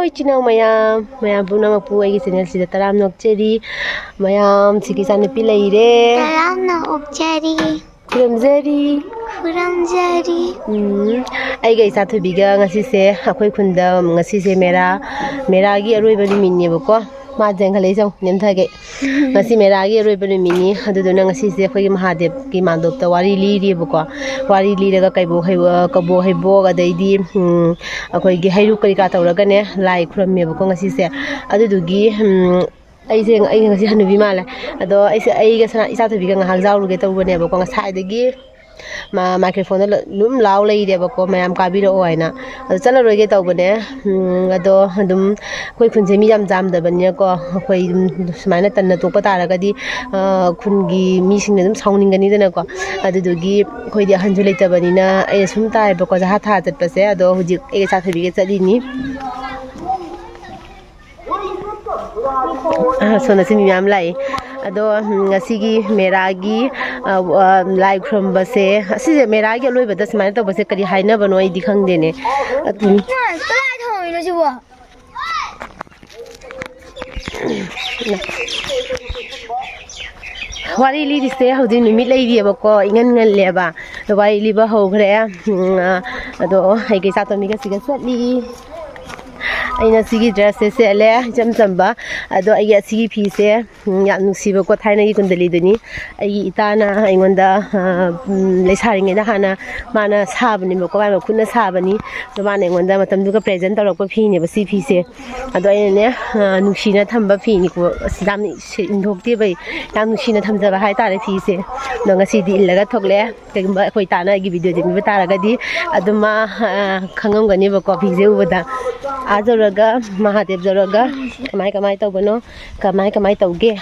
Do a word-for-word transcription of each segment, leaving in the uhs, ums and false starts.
ꯏꯆꯤꯟ ꯏꯅꯥꯎ ꯃꯌꯥꯝ, ꯃꯌꯥꯝ ꯄꯨꯝꯅꯃꯛꯄꯨ ꯑꯩꯒꯤ ꯆꯦꯅꯦꯜꯁꯤꯗ ꯇꯔꯥꯝꯅ ꯑꯣꯛꯆꯔꯤ꯫ ꯃꯌꯥꯝ ꯁꯤꯒꯤ ꯏꯆꯥꯅꯨꯄꯤ ꯂꯩꯔꯦ꯫ ꯇꯔꯥꯝꯅ ꯑꯣꯛꯆꯔꯤ꯫ ꯈꯨꯔꯨꯝꯖꯔꯤ꯫ ꯈꯨꯔꯨꯝꯖꯔꯤ꯫ ꯎꯝ, ꯑꯩꯒ ꯏꯆꯥꯊꯣꯏꯕꯤꯒ ꯉꯁꯤꯁꯦ ꯑꯩꯈꯣꯏ ꯈꯨꯟꯗ, ꯉꯁꯤꯁꯦ ꯃꯦꯔꯥ, ꯃꯦꯔꯥꯒꯤ ꯑꯔꯣꯏꯕ ꯅꯨꯃꯤꯠꯅꯦꯕꯀꯣ꯫ ꯃꯥ ꯆꯦꯟꯈꯠꯂꯛꯏ ꯆꯪ ꯅꯦꯝꯊꯒꯦ꯫ ꯉꯁꯤ ꯃꯦꯔꯥꯒꯤ ꯑꯔꯣꯏꯕ ꯅꯨꯃꯤꯠꯅꯤ꯫ ꯑꯗꯨꯗꯨꯅ ꯉꯁꯤꯁꯦ ꯑꯩꯈꯣꯏꯒꯤ ꯃꯍꯥꯗꯦꯕꯀꯤ ꯃꯥꯟꯗꯣꯞꯇ ꯋꯥꯔꯤ ꯂꯤꯔꯤꯕꯀꯣ꯫ ꯋꯥꯔꯤ ꯂꯤꯔꯒ ꯀꯩꯕꯣꯛ ꯍꯩ-, ꯀꯕꯣꯛ ꯍꯩꯕꯣꯛ, ꯑꯗꯩꯗꯤ, ꯎꯝ, ꯑꯩꯈꯣꯏꯒꯤ ꯍꯩꯔꯨꯛ ꯀꯔꯤ ꯀꯥ ꯇꯧꯔꯒꯅꯦ, ꯂꯥꯏ ꯈꯨꯔꯝꯃꯦꯕꯀꯣ ꯉꯁꯤꯁꯦ꯫ ꯑꯗꯨꯗꯨꯒꯤ, ꯎꯝ, ꯑꯩꯁꯦ, ꯑꯩꯁꯦ ꯉꯁꯤ ꯍꯅꯨꯕꯤ ꯃꯥꯜꯂꯦ꯫ ꯑꯗꯣ ꯑꯩꯁꯦ, ꯑꯩꯒ ꯁꯅꯥ-, ꯏꯆꯥꯊꯣꯏꯕꯤꯒ ꯉꯥꯏꯍꯥꯛ ꯖꯥꯎꯔꯨꯒꯦ ꯇꯧꯕꯅꯦꯕꯀꯣ꯫ ꯉꯁꯥꯏꯗꯒꯤ ꯃꯥ ꯃꯥꯏꯀ꯭ꯔꯣꯐꯣꯟꯗ ꯑꯗꯨꯝ ꯂꯥꯎ ꯂꯩꯔꯦꯕꯀꯣ, ꯃꯌꯥꯝ ꯀꯥꯕꯤꯔꯛꯑꯣ ꯍꯥꯏꯅ꯫ ꯑꯗꯣ ꯆꯠꯂꯔꯣꯏꯒꯦ ꯇꯧꯕꯅꯦ꯫ ꯎꯝ, ꯑꯗꯣ ꯑꯗꯨꯝ ꯑꯩꯈꯣꯏ ꯈꯨꯟꯁꯦ ꯃꯤ ꯌꯥꯝ ꯌꯥꯝꯗꯕꯅꯤꯅꯀꯣ, ꯑꯩꯈꯣꯏ ꯑꯗꯨꯝ ꯁꯨꯃꯥꯏꯅ ꯇꯟꯅ ꯇꯣꯛꯄ ꯇꯥꯔꯒꯗꯤ, ꯑ, ꯈꯨꯟꯒꯤ ꯃꯤꯁꯤꯡꯅ ꯑꯗꯨꯝ ꯁꯥꯎꯅꯤꯡꯒꯅꯤꯗꯅꯀꯣ꯫ ꯑꯗꯨꯗꯨꯒꯤ ꯑꯩꯈꯣꯏꯗꯤ ꯑꯍꯟꯁꯨ ꯂꯩꯇꯕꯅꯤꯅ ꯑꯩꯅ ꯁꯨꯝ ꯇꯥꯏꯌꯦꯕꯀꯣ, ꯖꯍꯥ ꯊꯥ ꯆꯠꯄꯁꯦ꯫ ꯑꯗꯣ ꯍꯧꯖꯤꯛ ꯑꯩꯒ ꯏꯆꯥꯊꯣꯏꯕꯤꯒ ꯆꯠꯂꯤꯅꯤ꯫ ꯑ, ꯁꯣꯝꯗꯁꯨ ꯃꯤ ꯃꯌꯥꯝ ꯂꯥꯛꯏ꯫ ꯑꯗꯣ, ꯎꯝ, ꯉꯁꯤꯒꯤ ꯃꯦꯔꯥꯒꯤ, ꯑ, ꯑ, ꯂꯥꯏ ꯈꯨꯔꯨꯝꯕꯁꯦ, ꯑꯁꯤꯁꯦ ꯃꯦꯔꯥꯒꯤ ꯑꯂꯣꯏꯕꯗ ꯁꯨꯃꯥꯏꯅ ꯇꯧꯕꯁꯦ ꯀꯔꯤ ꯍꯥꯏꯅꯕꯅꯣ ꯑꯩꯗꯤ ꯈꯪꯗꯦꯅꯦ꯫ ꯑꯗꯨꯝ ꯀꯗꯥꯏ ꯊꯝꯃꯤꯅꯣ ꯁꯤꯕꯣ? ꯋꯥꯔꯤ ꯂꯤꯔꯤꯁꯦ ꯍꯧꯖꯤꯛ ꯅꯨꯃꯤꯠ ꯂꯩꯔꯤꯑꯕꯀꯣ, ꯏꯉꯟ ꯉꯜꯂꯦꯕ꯫ ꯑꯗꯣ ꯋꯥꯔꯤ ꯂꯤꯕ ꯍꯧꯈ꯭ꯔꯦ꯫ ꯎꯝ, ꯑꯗꯣ ꯑꯩꯒꯤ ꯏꯆꯥꯇꯣꯝꯕꯤꯒ ꯁꯤꯒ ꯆꯠꯂꯤ꯫ ꯑꯩꯅ ꯁꯤꯒꯤ ꯗ꯭ꯔꯦꯁꯁꯦ ꯁꯦꯠꯂꯦ, ꯏꯆꯝ ꯆꯝꯕ꯫ ꯑꯗꯣ ꯑꯩꯒꯤ ꯑꯁꯤꯒꯤ ꯐꯤꯁꯦ, ꯎꯝ, ꯌꯥꯝ ꯅꯨꯡꯁꯤꯕꯀꯣ, ꯊꯥꯏꯅꯒꯤ ꯀꯨꯟꯗꯂꯤꯗꯨꯅꯤ꯫ ꯑꯩꯒꯤ ꯏꯇꯥꯅ ꯑꯩꯉꯣꯟꯗ, ꯑ, ꯎꯝ, ꯂꯩꯁꯥꯔꯤꯉꯩꯗ ꯍꯥꯟꯅ ꯃꯥꯅ ꯁꯥꯕꯅꯦꯕꯀꯣ, ꯃꯥꯏ ꯃꯈꯨꯠꯅ ꯁꯥꯕꯅꯤ꯫ ꯑꯗꯣ ꯃꯥꯅ ꯑꯩꯉꯣꯟꯗ ꯃꯇꯝꯗꯨꯒ ꯄ꯭ꯔꯦꯖꯦꯟ ꯇꯧꯔꯛꯄ ꯐꯤꯅꯦꯕ ꯁꯤ ꯐꯤꯁꯦ꯫ ꯑꯗꯣ ꯑꯩꯅꯅꯦ, ꯑ, ꯅꯨꯡꯁꯤꯅ ꯊꯝꯕ ꯐꯤꯅꯤꯀꯣ꯫ ꯑꯁ, ꯌꯥꯝꯅ ꯏꯟꯊꯣꯛꯇꯦꯕ ꯑꯩ꯫ ꯌꯥꯝ ꯅꯨꯡꯁꯤꯅ ꯊꯝꯖꯕ ꯍꯥꯏꯇꯥꯔꯦ ꯐꯤꯁꯦ꯫ ꯑꯗꯣ ꯉꯁꯤꯗꯤ ꯏꯜꯂꯒ ꯊꯣꯛꯂꯛꯑꯦ꯫ ꯀꯩꯒꯨꯝꯕ ꯑꯩꯈꯣꯏ ꯇꯥꯅ ꯑꯩꯒꯤ ꯚꯤꯗꯤꯑꯣ ꯌꯦꯡꯕꯤꯕ ꯇꯥꯔꯒꯗꯤ ꯑꯗꯨꯝ ꯃꯥ, ꯑ, ꯈꯪꯉꯝꯒꯅꯦꯕꯀꯣ ꯐꯤꯁꯦ ꯎꯕꯗ꯫ ꯑꯥ ꯌꯧꯔꯒ, ꯃꯍꯥꯗꯦꯕ ꯌꯧꯔꯒ ꯀꯃꯥꯏ ꯀꯃꯥꯏ ꯇꯧꯕꯅꯣ, ꯀꯃꯥꯏ ꯀꯃꯥꯏ ꯇꯧꯒꯦ,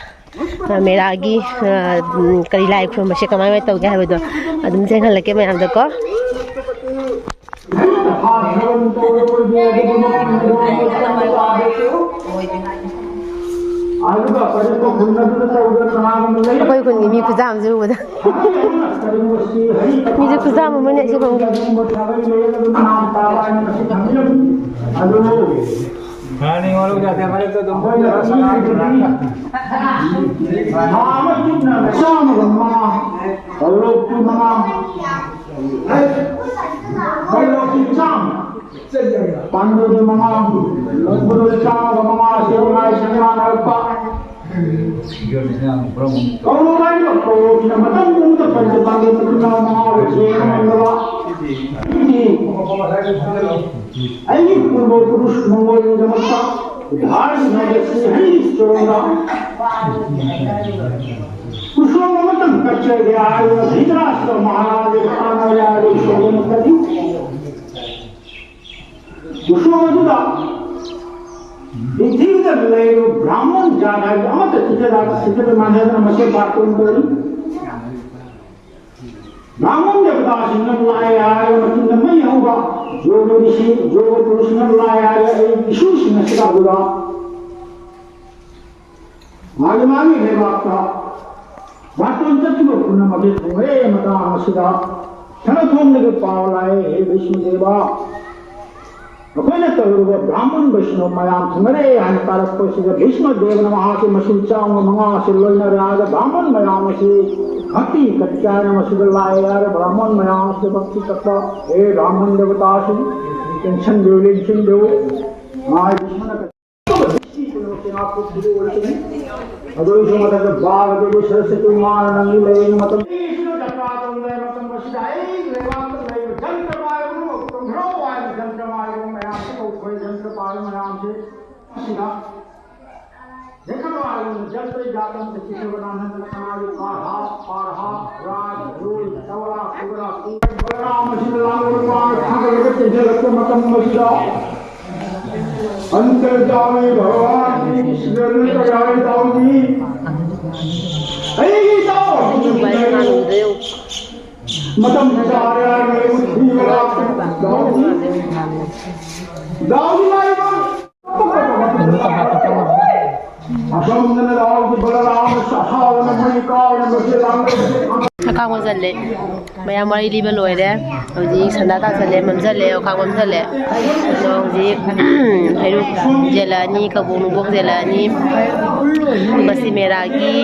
ꯑ, ꯃꯦꯔꯥꯒꯤ, ꯑ, ꯎꯝ, ꯀꯔꯤ ꯂꯥꯏ ꯈꯨꯔꯨꯝꯕꯁꯦ ꯀꯃꯥꯏ ꯀꯃꯥꯏ ꯇꯧꯒꯦ ꯍꯥꯏꯕꯗꯣ ꯑꯗꯨꯝ ꯆꯦꯟꯍꯜꯂꯛꯀꯦ ꯃꯌꯥꯝꯗꯀꯣ꯫ ꯑꯩꯈꯣꯏ ꯈꯨꯟꯒꯤ ꯃꯤ ꯈꯨꯌꯥꯝꯁꯦ ꯎꯕꯗ꯫ ꯃꯤꯁꯦ ꯈꯨꯌꯥꯝ ꯑꯃꯅꯦ ꯑꯁꯤ ꯈꯨꯟꯒꯤ꯫ ꯑꯗꯨ खाने वालों को जाते हैं, हमारे तो तुमको जरा सा काम करना था। ꯊꯥ ꯑꯃ ꯆꯨꯞꯅ ꯆꯥꯝꯃꯒ ꯃꯉꯥ, ꯀꯔꯣꯔ ꯃꯉꯥ, ꯀꯔꯣꯔ ꯆꯥꯝꯃ, ꯄꯥꯟꯗꯨꯗꯤ ꯃꯉꯥ, ꯂꯣꯟꯕꯗꯨꯗꯤ ꯆꯥꯝꯃꯒ ꯃꯉꯥ, ꯁꯦꯡꯃꯥꯏ ꯁꯦꯡꯃꯥꯟꯅꯔꯛꯄ꯫ ꯀꯔꯣꯔ ꯍꯥꯏꯔꯤꯕ ꯀꯔꯣꯔꯁꯤꯅ ꯃꯇꯝ ꯄꯨꯝꯕꯗ ꯄꯟꯆ ꯄꯥꯟꯗꯦ ꯃꯆꯤꯟ ꯃꯅꯥꯎ ꯃꯉꯥ ꯑꯣꯏꯕ ꯁꯦꯡꯕ ꯉꯝꯗꯕ꯫ ꯑꯩꯒꯤ ꯄꯨꯔꯕ ꯄꯨꯔꯨꯁ ꯃꯪꯒꯣꯜꯒꯤꯗꯃꯛꯇ ꯎꯗꯥꯔ ꯅꯣꯂꯦꯖ ꯍꯩ ꯆꯣꯡꯗ ꯎꯁꯣꯝ ꯑꯃꯇꯪ ꯀꯠꯆꯒꯦ ꯍꯥꯏꯗꯨꯅ ꯙ꯭ꯔꯤꯇꯔꯥꯁꯇ꯭ꯔ ꯃꯍꯥꯔꯥꯖꯒꯤ ꯈꯥꯡꯉ ꯌꯥꯔꯒ ꯎꯁꯣꯝ ꯑꯃ ꯀꯠꯂꯤ꯫ ꯎꯁꯣꯝ ꯑꯗꯨꯗ ꯄ꯭ꯔꯤꯊꯤꯕꯤꯗ ꯂꯩꯔꯤꯕ ꯕ꯭ꯔꯥꯍꯃꯟ ꯖꯥꯠ ꯍꯥꯏꯕ ꯑꯃꯠꯇ ꯊꯤꯖꯔꯒ ꯊꯤꯖꯕ ꯃꯥꯟꯅꯗꯅ ꯃꯁꯤ ꯕꯥꯔꯇꯣꯟ ꯇꯧꯔꯤ꯫ ꯕ꯭ꯔꯥꯍꯃꯟ ꯗꯦꯕꯇꯥꯁꯤꯡꯅ ꯂꯥꯏ ꯍꯥꯏꯔꯕ ꯃꯇꯨꯡꯗ ꯃꯩ ꯍꯧꯕ ꯌꯣꯒ ꯔꯤꯁꯤ, ꯌꯣꯒ ꯄꯨꯔꯨꯁꯅ ꯂꯥꯏ ꯍꯥꯏꯔꯒ ꯑꯩ ꯏꯁꯨꯁꯤꯡ ꯑꯁꯤꯗ ꯑꯗꯨꯗ ꯃꯥꯒꯤ ꯃꯥꯒꯤ ꯂꯩꯕꯥꯛꯇ ꯕꯥꯔꯇꯣꯟ ꯆꯠꯈꯤꯕ ꯄꯨꯝꯅꯃꯛꯀꯤ ꯊꯨꯡꯉꯦ꯫ ꯃꯇꯥꯡ ꯑꯁꯤꯗ ꯁꯅꯥꯊꯣꯡꯗꯒꯤ ꯄꯥꯎ ꯂꯥꯛꯑꯦ, ꯍꯦ ꯕꯤꯁꯅꯨꯗꯦꯕ, ꯑꯩꯈꯣꯏꯅ ꯇꯧꯔꯤꯕ ꯕ꯭ꯔꯥꯍꯃꯟ ꯕꯩꯁꯅꯕ ꯃꯌꯥꯝ ꯊꯨꯡꯉꯔꯦ ꯍꯥꯏꯅ ꯇꯥꯔꯛꯄꯁꯤꯗ ꯚꯤꯁꯃ ꯗꯦꯕꯅ ꯃꯍꯥꯛꯀꯤ ꯃꯁꯨ ꯆꯥꯝꯃ ꯃꯉꯥ ꯑꯁꯤ ꯂꯣꯏꯅꯔꯛꯑꯒ ꯕ꯭ꯔꯥꯍꯃꯟ ꯃꯌꯥꯝ ꯑꯁꯤ ꯚꯛꯇꯤ ꯀꯠꯀꯦ ꯍꯥꯏꯅ ꯃꯁꯤꯗ ꯂꯥꯛꯑꯦ ꯍꯥꯏꯔꯦ꯫ ꯕ꯭ꯔꯥꯍꯃꯟ ꯃꯌꯥꯝ ꯑꯁꯤꯗ ꯚꯛꯇꯤ ꯀꯠꯄ, ꯍꯦ ꯕ꯭ꯔꯥꯍꯃꯟ ꯗꯦꯕꯇꯥꯁꯤꯡ, ꯂꯦꯡꯁꯤꯟꯕꯤꯌꯨ, ꯂꯦꯡꯁꯤꯟꯕꯤꯌꯨ, ꯃꯥꯏ ꯚꯤꯁꯃꯅ ꯀꯠꯄ ꯗ꯭ꯔꯤꯁꯇꯤ ꯄꯨꯝꯅꯃꯛꯁꯦ ꯉꯥꯛꯊꯣꯛꯄꯤꯌꯨ ꯑꯣꯏꯁꯅꯨ꯫ ꯑꯗꯨꯒꯤꯁꯨ ꯃꯊꯛꯇ ꯕꯥꯒ ꯗꯦꯕꯤ ꯁꯔꯁꯋꯇꯤ ꯃꯥꯅ ꯅꯪꯒꯤ ꯂꯥꯏꯌꯦꯡ ꯃꯇꯝ, ꯑꯩꯁꯤꯅ ꯖꯇ꯭ꯔꯥ ꯇꯧꯔꯝꯗꯥꯏ ꯃꯇꯝ ꯑꯁꯤꯗ ꯑꯩ ꯂꯩꯕꯥꯛꯇ ꯂꯩꯕ ꯖꯟꯇ꯭ꯔ ꯄꯥꯏꯕ ꯄꯨꯝꯅꯃꯛ ꯀꯨꯝꯊꯔꯛꯑꯣ ꯍꯥꯏꯅ ꯖꯟꯇ꯭ꯔ ꯄꯥꯏꯕ ꯃꯌꯥꯝꯁꯦ ꯀꯧꯊꯣꯛꯑꯦ꯫ ꯖꯟꯇ꯭ꯔ ꯄꯥꯏꯕ ꯃꯌꯥꯝꯁꯦ ꯑꯁꯤꯗ ꯖꯟꯇ꯭ꯔ ꯄꯥꯏꯕ ꯖꯟꯇ꯭ꯔ ꯖꯥꯇꯝ ꯆꯠꯈꯤꯗꯕ ꯅꯥꯟꯍꯟꯗꯅ ꯀꯅꯥꯒꯤ ꯀꯥꯔꯍꯥ, ꯄꯥꯔꯍꯥ, ꯔꯥꯖ, ꯔꯨꯜ, ꯆꯋꯂꯥ, ꯁꯨꯒꯔꯥ, ꯕꯂꯔꯥꯝ ꯑꯁꯤꯅ ꯂꯥꯡꯕ ꯃꯥꯡ ꯊꯥꯡꯒꯠꯂꯒ ꯆꯦꯟꯖꯔꯛꯄ ꯃꯇꯝ ꯑꯁꯤꯗ ꯑꯟꯇꯔꯖꯥꯃꯤ ꯚꯒꯋꯥꯟꯒꯤ ꯏꯁ꯭ꯋꯔꯅ ꯀꯔꯤ ꯍꯥꯏ ꯇꯧꯅꯤ? ꯑꯩꯒꯤ ꯏꯇꯥꯎ ꯑꯗꯨ ꯃꯇꯝ ꯆꯥꯔꯦ ꯍꯥꯏꯔꯒ ꯑꯩꯕꯨ ꯊꯤꯕ ꯂꯥꯛꯄ ꯗꯥꯎꯗꯤ꯫ ꯗꯥꯎꯗꯤ ꯂꯥꯛꯏꯕ꯫ ꯑꯁꯣꯝꯗꯅ ꯗꯥꯎꯗꯤ ꯕꯂꯔꯥꯝꯅ ꯁꯥꯎꯅ ꯃꯩ ꯀꯥꯎꯅ ꯃꯁꯤ ꯂꯥꯡꯕ ꯑꯀꯥꯡꯕ ꯆꯜꯂꯦ꯫ ꯃꯌꯥꯝ ꯋꯥꯔꯤ ꯂꯤꯕ ꯂꯣꯏꯔꯦ꯫ ꯍꯧꯖꯤꯛ ꯁꯟꯗꯥ ꯇꯥꯁꯜꯂꯦ, ꯃꯝꯁꯜꯂꯦ, ꯑꯣꯈꯥꯛ ꯃꯝꯁꯜꯂꯦ꯫ ꯑꯗꯣ ꯍꯧꯖꯤꯛ ꯍꯩꯔꯨꯛ ꯌꯦꯜꯂꯛꯑꯅꯤ, ꯀꯕꯣꯛ ꯅꯨꯡꯕꯣꯛ ꯌꯦꯜꯂꯛꯑꯅꯤ꯫ ꯃꯁꯤ ꯃꯦꯔꯥꯒꯤ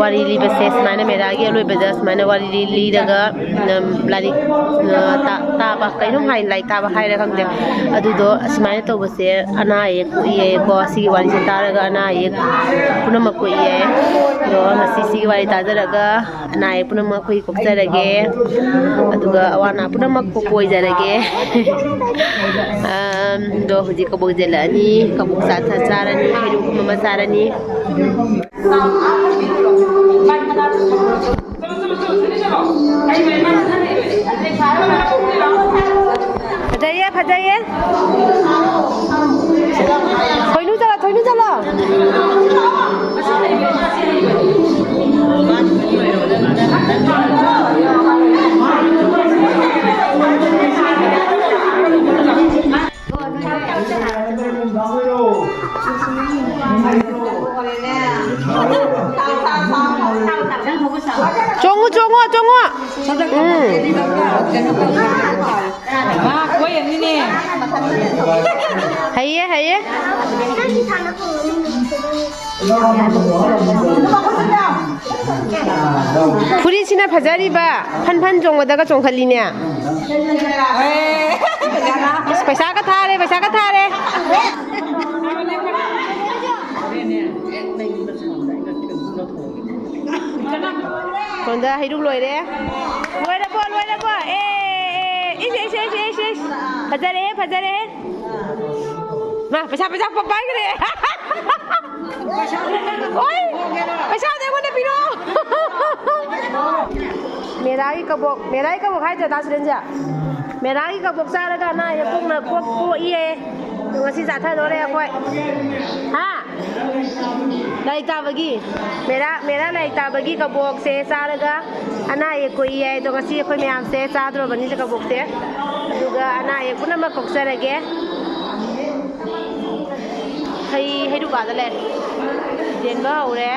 ꯋꯥꯔꯤ ꯂꯤꯕꯁꯦ ꯁꯨꯃꯥꯏꯅ, ꯃꯦꯔꯥꯒꯤ ꯑꯂꯣꯏꯕꯗ ꯁꯨꯃꯥꯏꯅ ꯋꯥꯔꯤ ꯂꯤ-, ꯂꯤꯔꯒ, ꯎꯝ, ꯂꯥꯏꯔꯤꯛ, ꯑ, ꯇꯥ-, ꯇꯥꯕ, ꯀꯩꯅꯣꯝ ꯍꯥꯏ, ꯂꯥꯏꯔꯤꯛ ꯇꯥꯕ ꯍꯥꯏꯔ ꯈꯪꯗꯦ꯫ ꯑꯗꯨꯗꯣ ꯑꯁꯨꯃꯥꯏꯅ ꯇꯧꯕꯁꯦ ꯑꯅꯥ ꯑꯌꯦꯛ ꯀꯣꯛꯏ ꯍꯥꯏꯌꯦꯀꯣ꯫ ꯁꯤꯒꯤ ꯋꯥꯔꯤꯁꯦ ꯇꯥꯔꯒ ꯑꯅꯥ ꯑꯌꯦꯛ ꯄꯨꯝꯅꯃꯛ ꯀꯣꯛꯏ ꯍꯥꯏꯌꯦ꯫ ꯑꯗꯣ ꯉꯁꯤ ꯁꯤꯒꯤ ꯋꯥꯔꯤ ꯇꯥꯖꯔꯒ ꯑꯅꯥ ꯑꯌꯦꯛ ꯄꯨꯝꯅꯃꯛ ꯑꯩꯈꯣꯏ ꯀꯣꯛꯆꯔꯒꯦ꯫ ꯑꯗꯨꯒ ꯑꯋꯥ ꯑꯅꯥ ꯄꯨꯝꯅꯃꯛ ꯀꯣꯛꯄ ꯑꯣꯏꯖꯔꯒꯦ꯫ ꯑꯝ, ꯑꯗꯣ ꯍꯧꯖꯤꯛ ꯀꯕꯣꯛ ꯆꯦꯜꯂꯛꯑꯅꯤ, ꯀꯕꯣꯛ ꯆꯥ-, ꯆꯥꯔꯅꯤ, ꯍꯩꯔꯨꯛ ꯑꯃ ꯆꯥꯔꯅꯤ꯫ ꯐꯖꯩꯌꯦ, ꯐꯖꯩꯌꯦ꯫ ꯊꯣꯏꯅꯨ ꯆꯠꯂꯣ, ꯊꯣꯏꯅꯨ ꯆꯠꯂꯣ꯫ ꯆꯣꯡꯉꯨ, ꯆꯣꯡꯉꯨ, ꯆꯣꯡꯉꯨ꯫ ꯎꯝ꯫ ꯃꯥ ꯀꯣꯏꯔꯅꯤꯅꯦ꯫ ꯍꯩꯌꯦ, ꯍꯩꯌꯦ꯫ ꯐꯨꯔꯤꯠꯁꯤꯅ ꯐꯖꯔꯤꯕ, ꯐꯟ ꯐꯟ ꯆꯣꯡꯕꯗꯒ ꯆꯣꯡꯈꯠꯂꯤꯅꯦ꯫ ꯑꯁ, ꯄꯩꯁꯥꯒ ꯊꯥꯔꯦ, ꯄꯩꯁꯥꯒ ꯊꯥꯔꯦ꯫ ꯁꯣꯝꯗ ꯍꯩꯔꯨꯛ ꯂꯣꯏꯔꯦ꯫ ꯂꯣꯏꯔꯕꯣ, ꯂꯣꯏꯔꯕꯣ? ꯑꯦ, ꯑꯦ, ꯑꯦ, ꯏꯁ, ꯏꯁ, ꯏꯁ, ꯏꯁ, ꯏꯁ꯫ ꯐꯖꯔꯦꯍꯦ, ꯐꯖꯔꯦꯍꯦ꯫ ꯃꯥ, ꯄꯩꯁꯥ, ꯄꯩꯁꯥ ꯄ-, ꯄꯥꯏꯈ꯭ꯔꯦ꯫ ꯑꯣꯏ, ꯄꯩꯁꯥꯗꯣ ꯑꯩꯉꯣꯟꯗ ꯄꯤꯔꯛꯑꯣ꯫ ꯃꯦꯔꯥꯒꯤ ꯀꯕꯣꯛ, ꯃꯦꯔꯥꯒꯤ ꯀꯕꯣꯛ ꯍꯥꯏꯗ꯭ꯔ ꯇꯥ ꯁꯨꯔꯦꯟꯖ? ꯃꯦꯔꯥꯒꯤ ꯀꯕꯣꯛ ꯆꯥꯔꯒ ꯑꯅꯥ ꯑꯌꯦꯛ ꯀꯣꯛꯅ ꯀꯣꯛ ꯄꯣꯛꯏꯌꯦ꯫ ꯉꯁꯤ ꯆꯥꯊꯗꯣꯔꯦ ꯑꯩꯈꯣꯏ꯫ ꯍꯥ? ꯂꯥꯏꯔꯤꯛ ꯇꯥꯕꯒꯤ, ꯃꯦꯔꯥ, ꯃꯦꯔꯥ ꯂꯥꯏꯔꯤꯛ ꯇꯥꯕꯒꯤ ꯀꯕꯣꯛꯁꯦ ꯆꯥꯔꯒ ꯑꯅꯥ ꯑꯌꯦꯛ ꯀꯣꯛꯏ ꯍꯥꯏ꯫ ꯑꯗꯣ ꯉꯁꯤ ꯑꯩꯈꯣꯏ ꯃꯌꯥꯝꯁꯦ ꯆꯥꯗ꯭ꯔꯣꯕꯅꯤ ꯀꯕꯣꯛꯁꯦ, ꯑꯗꯨꯒ ꯑꯅꯥ ꯑꯌꯦꯛ ꯄꯨꯝꯅꯃꯛ ꯀꯣꯛꯆꯔꯒꯦ꯫ ꯍꯩ, ꯍꯩꯔꯨꯕꯥꯗ ꯂꯩꯔꯦ꯫ ꯆꯦꯟꯕ ꯍꯧꯔꯦ꯫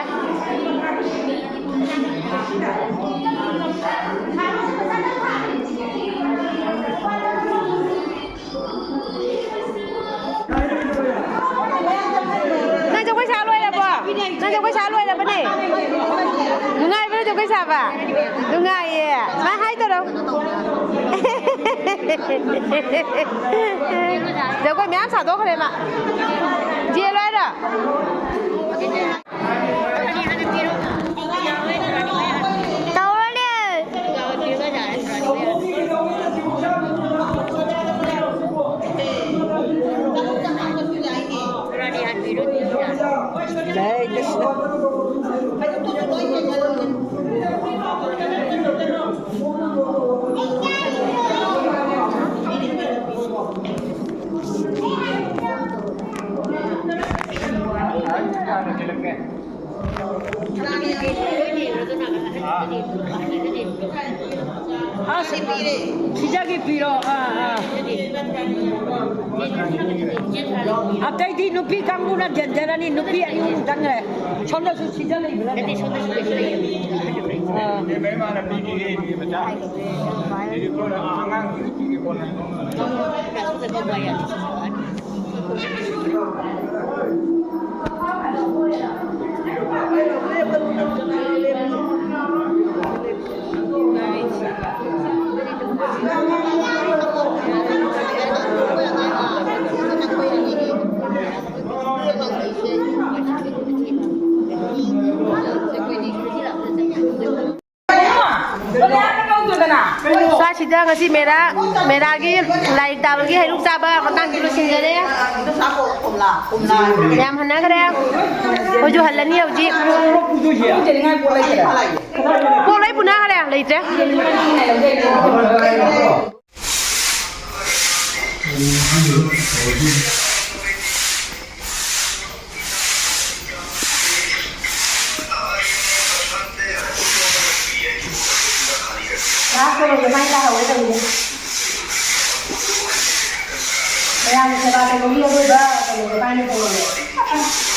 ꯅꯪ ꯖꯒꯣꯏ ꯁꯥ ꯂꯣꯏꯔꯕꯣ? ꯅꯪ ꯖꯒꯣꯏ ꯁꯥ ꯂꯣꯏꯔꯕꯅꯦ? ꯅꯨꯡꯉꯥꯏꯕ꯭ꯔꯣ ꯖꯒꯣꯏ ꯁꯥꯕ? ꯅꯨꯡꯉꯥꯏꯌꯦ꯫ ꯁꯨꯃꯥꯏ ꯍꯥꯏ ꯇꯧꯔꯣ꯫ ꯖꯒꯣꯏ ꯃꯌꯥꯝ ꯁꯥꯗꯣꯛꯈ꯭ꯔꯦ ꯃꯥ꯫ ꯖꯦꯜ ꯍꯥꯏꯔꯣ? ꯇꯧꯔꯅꯦ꯫ ꯑꯁ, ꯁꯤꯖꯒꯤ ꯄꯤꯔꯣ꯫ ꯑꯥ, ꯑꯥ꯫ ꯑꯇꯩꯗꯤ ꯅꯨꯄꯤ ꯀꯥꯡꯕꯨꯅ ꯌꯦꯟꯖꯔꯅꯤ, ꯅꯨꯄꯤ ꯑꯅꯤ ꯑꯍꯨꯝ ꯆꯪꯈ꯭ꯔꯦ꯫ ꯁꯣꯝꯗꯁꯨ ꯁꯤꯖ ꯂꯩꯕ꯭ꯔꯥ? ꯑꯥ꯫ ꯁ꯭ꯋꯥꯏꯁꯤꯗ ꯉꯁꯤ ꯃꯦꯔꯥ, ꯃꯦꯔꯥꯒꯤ ꯂꯥꯏꯔꯤꯛ ꯇꯥꯕꯒꯤ ꯍꯩꯔꯨꯛ ꯆꯥꯕ ꯃꯇꯥꯡꯁꯤ ꯂꯣꯏꯁꯤꯟꯖꯔꯦ꯫ ꯌꯥꯝ ꯍꯟꯅꯈ꯭ꯔꯦ꯫ ꯑꯩꯈꯣꯏꯁꯨ ꯍꯜꯂꯅꯤ ꯍꯧꯖꯤꯛ꯫ ꯄꯣꯠ ꯂꯣꯏ ꯄꯨꯅꯈ꯭ꯔꯦ, ꯂꯩꯇ꯭ꯔꯦ꯫ ꯀ꯭ꯂꯥꯁ ꯇꯧꯔꯝꯗ ꯃꯥꯏ ꯇꯥꯍꯧꯔꯦ ꯇꯧꯔꯤꯁꯦ꯫ ꯃꯌꯥꯝꯒꯤ ꯁꯦꯕꯥ ꯇꯧꯕꯒꯤ ꯑꯔꯣꯏꯕ ꯀꯩꯅꯣꯗꯣ ꯃꯥꯏꯅ ꯇꯧꯔꯝꯃꯦ꯫